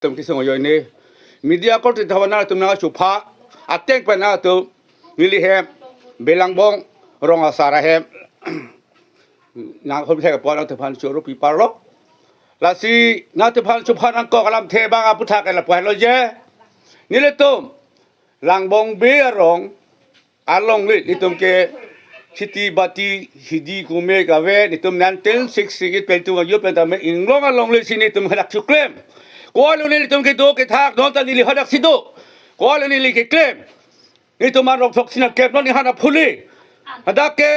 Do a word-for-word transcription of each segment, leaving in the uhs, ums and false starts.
Tum kisung ajoine media korte thavan nangtum nangchupha ateng pen nangtum neli hem Belangbong rong asar ahem nang hom thek apot nangtumphan choro piparlo. Lasi nangtumphan chupha nangkok alamthe abang aputhak ke lapu-an lo je. Nelitum Langbong Bey arong alongle itum ke kheti bati hidi kume kave, itum nineteen sixty-eight pen itum ajo pen tame inglong alongle si itum hadak choklem. Ko-an lo nelitum kedo kethak, non ta neli hadak si do. Ko-an lo neli keklem. Itum arong throksi nangkep non ninghan aphuli. Hadak ke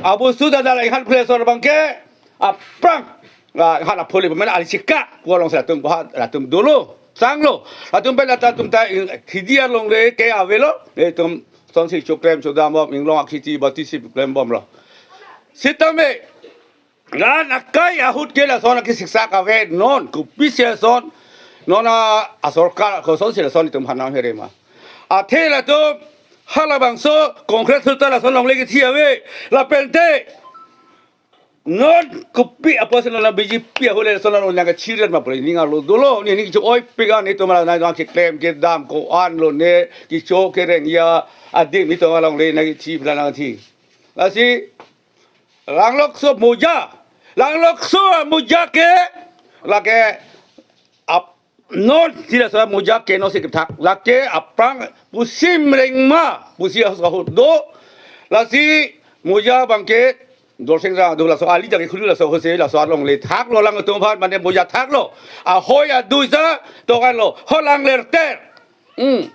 abusu dada la ninghan phule asor abang ke aphrang. La ninghan aphuli pemena ali chika. Ko-an lo si latum baha latum dolo. Sanglo. Latum pen latum ta in, hidi alongle ke avelo. Itum sonsi choklem chodam bom, inglong akheti bati si klem bomlo. Sitame, lan akai ahut ke lason akisiksak ave non, kopisi ason, non a, asorkar kosonsi lason itum hanang here ma. Athe latum, halabangso, Congress sultan lason longle kethi ave, lapente, non kopi apotsi non a B J P ahut le lason non nangkachiren ma pore, ning arlo dolo, ne ning cho-oi pik an itum la nangkeklem kedam ko-an lo ne, kecho kereng ya, adim itum alongle nangkethi, pila nangthi. Lasi, Langlokso Moja. Langlokso Moja ke lake ap non tidak salah Moja ke no sikip thak. Lake aphrang pusi mereng ma pusi ahut ahut do. Lasi Moja abang ke Dorsing ra do laso ali jagi khulu laso hose laso alongle thaklo, langtum aphan mane Moja thaklo. Ahoi adui sa tokan lo. Ho langlerter. Hmm.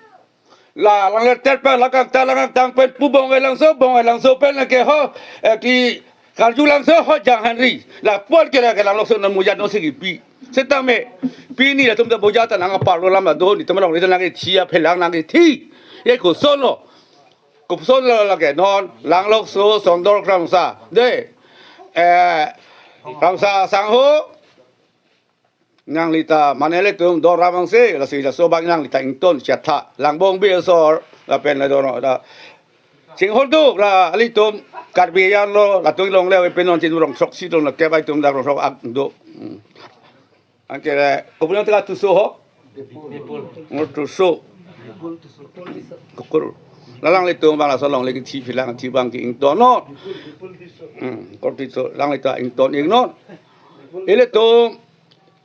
La langlerter pen lakang ta lakang tang pen pu Bongai Langso, Bongai Langso pen lake ho, eh, ki Karju Langso ho Janghanri. Lapu-an ke lake Langlokso non Moja no si kipi. Setame pini latum ta Moja ta nangparlo alam do, itum alongle ta nangkethi aphelang nangkethi. Ye koson lo. Koson lo lake non Langlokso Sondor Kramsa. De. Eh, Kramsa sangho. Nangli ta mane ilitum doram angse, lasi laso abang nangli ta ington chetha. Langbong Bey asor, lapen la dono da. Chinghon tu, la ilitum Karbi an lo, latum longle ave pen non tin rong throksi do, la kep itum dak rong throk ak do. Hmm. Anke le, kopi nang teka Tisso ho? Bipul. Ngur Tisso. Bipul Tisso. Kukur. La alanglitum abang lason longle kethi aphelang kethi abang ke ington non. Hmm, Ngur Tisso, alangli ta ington ik non. Ilitum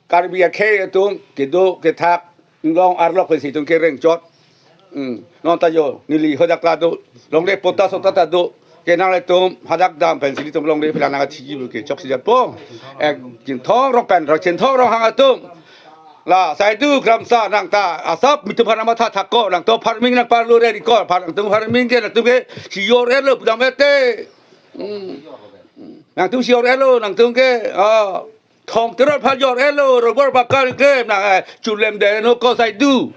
Karbi akhei atum kedo kethak inglong arlok pensi itum kereng chot. Hmm. Non ta jo, neli hadak ta do, longle pota sota ta do. Ke nanglitum hadak dam pensi itum longle aphelang nangkathi bu ke choksi japo. Eh, Chinthong Rong pen, Chinthong Ronghang atum. La, Saidu Kramsa nang ta, asap itum aphan matha thak ko, nangtum farming nangparlo re ko, aphan nangtum farming ke, nangtum ke, si yor elo, pudam ete. Hmm. Nangtum si yor elo, nangtum ke, ah, Thong terot pha yor elo, robor bakal ke, nang, eh, chulem de no ko Saidu.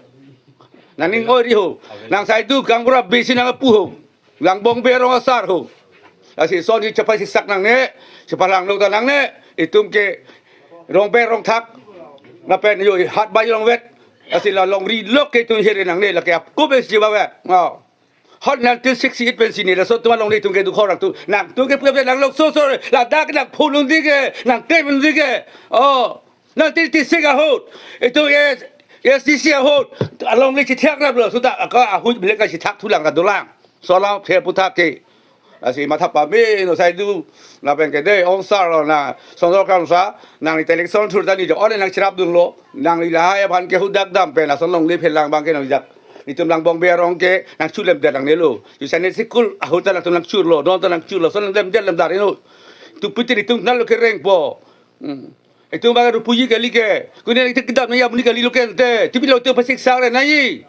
Nang ning oi ri ho. Nang Saidu kangbura besi nangpu ho. Langbong Bey rong asar ho. Lasi son hi chepasisak nangne, chepalang lo ta nangne, itum ke rong be rong thak. Lapen yo hat bai rong vet. Lasi la longri lok ke itum here nangne, lake ap ko besi ba vet. Oh. Hot nineteen sixty-eight pensi ne, laso atum alongle itum ke dukho rang tu. Nangtum ke puya Langlokso so, ladak nang phulun di ke, nang kevun di ke. Oh, nineteen eighty-six ahut. Itum S, S D C ahut. Alongle chithak rap lo, sudah, aka ahut bile ka chithak thulang ka dolang. Solang phe puthak ke. Lasi matha pame no Saidu, lapen ke de, ong sar lo na, Sondor Kramsa, nangli ta election thur tani jo, ole nang chirap dun lo, nangli lahai aphan ke hadak dam pen, lason longle aphelang abang ke nang jak. Itum Langbong Bey arong ke nangchulem der nangne lo. Ju sane sikul ahut ta nangtum nangchurlo, non ta nangchurlo, son lem der lem dar ino. Tu putin itum nalo kerengpo. Hmm. Itum abang rupuji kali ke. Kuning itum kedam nang ya muni kali lo ke ente. Tipi lo itum pasik sang re nai.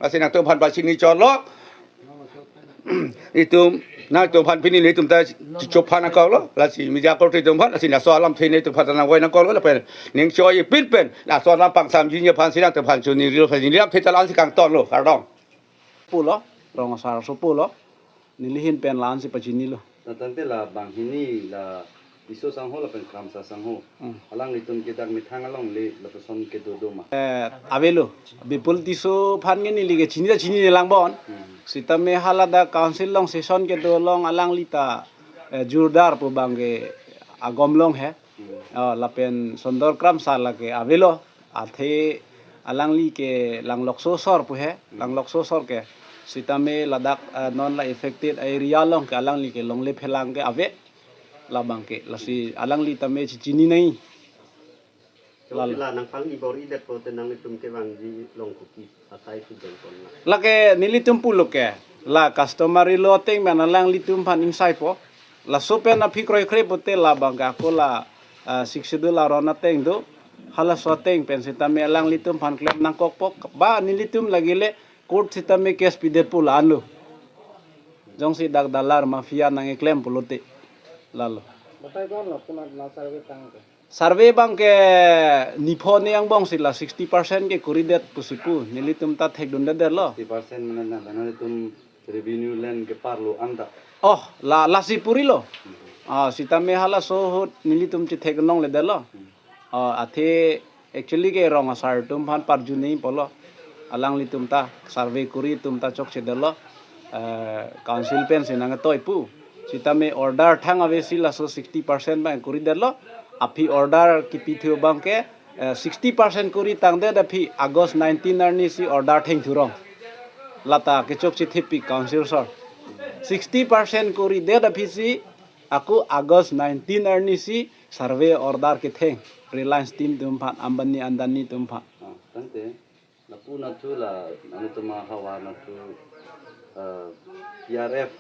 Lasi nangtumphan pachini chotlo. Itum, nangtumphan pini nelitum ta chophan nangkoklo. Lasi media korte atumphan, lasi laso alamthe nelitumphan ta nangvoi nangkoklo, lapen ning choi pin pen, laso alam pangsamji aphan si nangtumphan chonirilo, phan nelilam phe ta la-ansi kangtonlo, kardom. Pulo, rong asar so pulo, neli ahin pen la-ansi pachinilo. Natangte la banghini la Tisso sangho lapen Kramsa sangho. Hmm. Alanglitum ke dak methang alongle lapuson kedo do ma? Eh, avelo. Bipul Tisso aphan ke neli ke chini ta chini ne lang bon. Hmm. Sitame hala dak council along session kedo along alangli ta, eh, jurdar pu abang ke agom long he. Hmm. Oh, lapen Sondor Kramsa lake avelo. Athe alangli ke Langlokso asor pu he, Langlokso asor ke. Sitame ladak, eh, non la affected area along ke alangli ke longle phelang ke ave. Labang ke, lasi alangli tame chichinine. Lalo. Sila nangpangni bor-idet po te nanglitum kevangji along kopi asai si dengpon na. Lake nelitum pulo ke, la customary law ateng pen alanglitum aphan ingsai po. Laso pen aphi kroikre pote labang ke ako la, ah, Sixth Schedule aron ateng do. Halaso ateng pen sitame alanglitum aphan klem nangkokpo. Ba nelitum lagi le court sitame case pidet pu la-anlo. Jongsi dak dalar mafia nangkeklem pulote. Lalo. Batai ko-an lo, kuna la survey tang ke? Survey abang ke nipho ni angbong si la sixty percent ke kuridet pusi pu. Nelitum ta thekdundedetlo. Sixty percent mane na, na nelitum revenue land keparlo anta. Oh, la, lasi purilo. Ah, sitame halaso ahut nelitum chethek nongle detlo. Ah, athe actually ke rong asar atum aphan parjune pulo. Alanglitum ta survey kuri atum ta chokchedetlo. Eh, council pensi nangtoi pu. Sitame order thang ave si laso sixty percent abang kuridetlo. Aphi order kipithu abang ke, eh, sixty percent kuri tangdet aphi August nineteen arni si order thengthurong. Lata kechokche thepi council asor. Sixty percent kuridet aphi si ako August nineteen arni si survey order ketheng Reliance team atum aphan, Ambani Adani atum aphan. Ah, tangte. Lapu nathu la, anu tuma havar nathu, eh, P R F,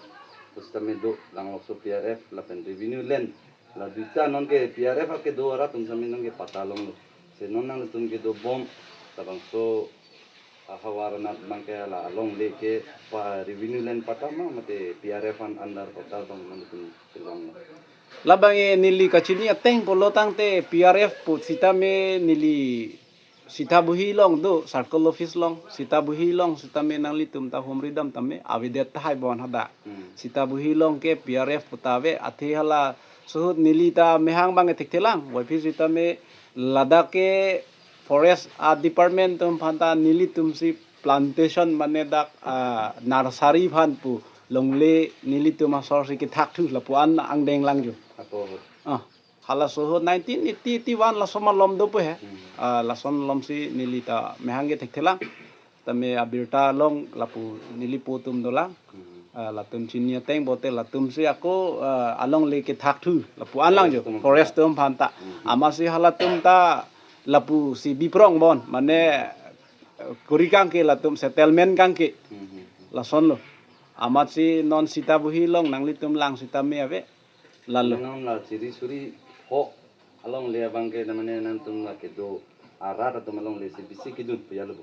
pusitame do Langlokso P R F, lapen revenue land. La duita nonke P R F akedo arat atum sitame nonke patta longlo. Si non nangtum kedobom, labangso ahavar anat abang ke la alongle ke pa revenue land patta ma mate P R F an under patta abang nangtum kelonglo. Labang e neli kachini ateng pulo tangte P R F pu sitame neli Sitabuhi along do, circle office along, Sitabuhi along sitame nanglitum ta humridam tame, avedet tahai bon hadak. Hmm. Sitabuhi along ke P R F pu ta ave, athe halaso ahut neli ta mehang abang thekthe lang, waipi sitame ladak ke forest a department atum aphan ta nelitum si plantation mane dak, ah, nursery aphan pu longle nelitum asor si kethakthu lapu-an angdeng lang jo. Apo. Ah. Halaso ahut nineteen eighty, eighty-one laso malom do pu he. Hmm. Ah, lason malom si neli ta mehang ke thekthe lang. Tame abirta along lapu neli po atum dolang. Hmm. Ah, latum chini ateng pote latum si ako, ah, alongle kethakthu lapu-an lang jo. Forest atum aphan ta. Hmm. Amatsi halatum ta lapu si biprong bon. Mane, eh, kuri kangke latum settlement kangke. Hmm. Lasonlo. Amatsi non Sitabuhi along nanglitum lang sitame ave. Lalo. Non la chiri suri ho alongle abang ke namane nangtum la kedo arat atum alongle si bisi kedun pu ya lo.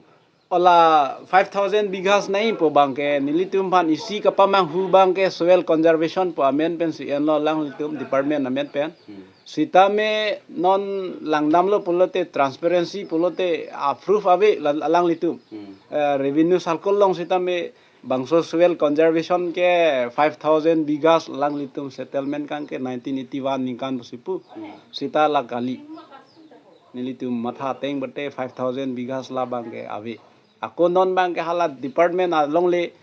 Ola five thousand bighas nai pu abang ke nelitum aphan isi kapamanghu abang ke soil conservation pu amen pensi enlo alanglitum department amen pen. Hmm. Sitame non langdamlo pulote transparency pulote a proof ave la-, alanglitum. Hmm. Eh, revenue circle along sitame bangso soil conservation ke five thousand bighas alanglitum settlement kangke nineteen eighty-one ningkan pusi pu. Hmm. Sita la kali. Nelitum matha ateng pote five thousand bighas labang ke ave. Ako non abang ke hala department alongle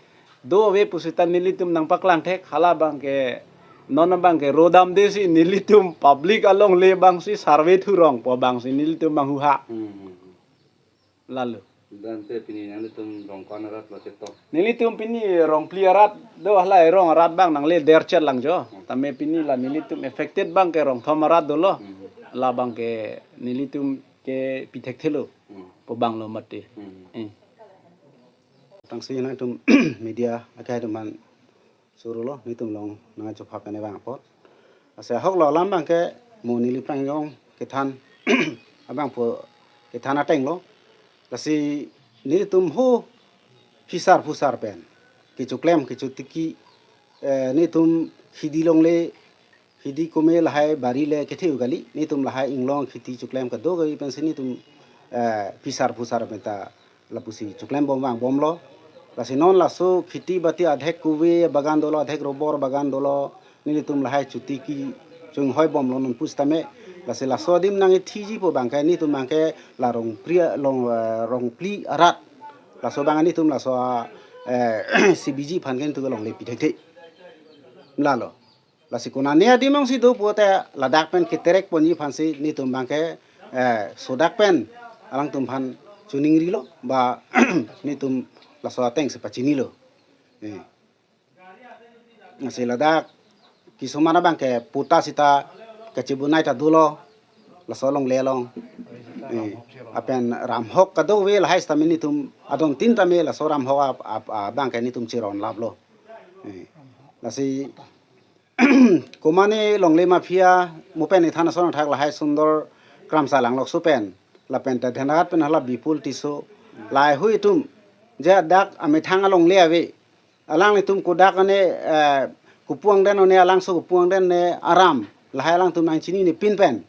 do ave pu sita nelitum nangpaklang thek hala abang ke non abang ke rodamde si nelitum public alongle abang si survey thurong pu abang si nelitum manghuha. Hmm, hmm, hmm. Lalo. Tangte pini nanglitum rong ko-an arat lo chetok? Nelitum pini rong phli arat do, hala erong arat abang nangle derchet lang jo. Hmm. Tame pini la nelitum affected abang ke rong thom arat dolo. Hmm. Labang ke nelitum ke pithekthelo. Hmm. Pu abang lo mati. Hmm. Eh. Tangsi nangtum media akhai atum aphan surulo, nelitum along nangchophak kene abang apot. Lasi ahok lo alam abang ke mo neli aphrang jong kethan abang pu kethan ateng lo. Lasi nelitum ho phisar phusar pen kechoklem kechotiki, eh, nelitum hidi longle hidi kome lahai bari le kethe-u kali, nelitum lahai inglong kheti choklem kedo kali pensi nelitum, eh, phisar phusar pen ta lapusi choklem bom vangbomlo. Lasi non laso kheti bati adhek kove bagan dolo, adhek robor bagan dolo, nelitum lahai chotiki chonghoi bomlo non pusitame. Lasi laso adim nangthiji pu abang ke nelitum abang ke la rong phli, long, eh, rong phli arat. Laso abang nelitum laso, eh, C B G aphan ke nelitum alongle pithekthe. Lalo. Lasi konane adim ongsi do pote ladak pen keterek ponji aphansi nelitum abang ke, eh, sodak pen alangtum aphan choningrilo, ba netum laso ateng si pachinilo. Eh. Lasi ladak kisomana abang ke puta sita kachebunai ta dolo, laso longle along. Eh, lapen ramhok kadokave lahai sitame netum adon tin tame laso ramhok ap, ap, abang ke netum chiron laplo. Eh, lasi komane longle mafia mo pen ithan ason thak lahai Sundor Kramsa Langlokso pen lapen ta Dhendagat pen hala Bipul Tisso, lahai hui atum je dak amethang alongle ave, alanglitum kodak ane, eh, kopu angdeng ane, alangso kopu angdeng ane aram lahai alangtum nangchinine pin pen,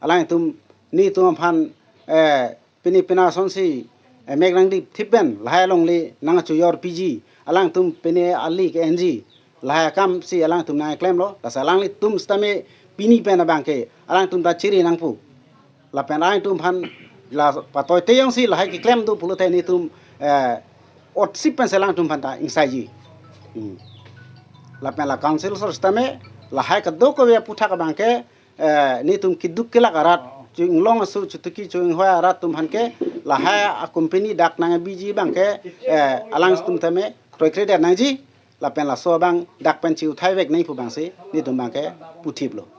alangtum netum aphan, eh, pini pina asonsi, eh, mek nangdipthip pen lahai alongle nangchojor piji, alangtum pini ali ke-enji, lahai akam si alangtum nangklemlo. Lasi alanglitum sitame pini pen abang ke alangtum ta chiri nangpo. Lapen alangtum aphan la patoi teyong si lahai keklem do pulote netum, eh, otsip pen si alangtum aphan ta ingsaiji. Hmm. Lapen la council sor sitame lahai kadokave aputhak abang ke, eh, netum keduk kelak arat, chu-inglong aso chutuki chu-inghoi arat atum aphan ke lahai a company dak nangbiji abang ke, eh, alangtum tame kroikredet nangji, lapen laso abang dak pen chiuthai vek nangji pu abang si netum abang ke puthiplo.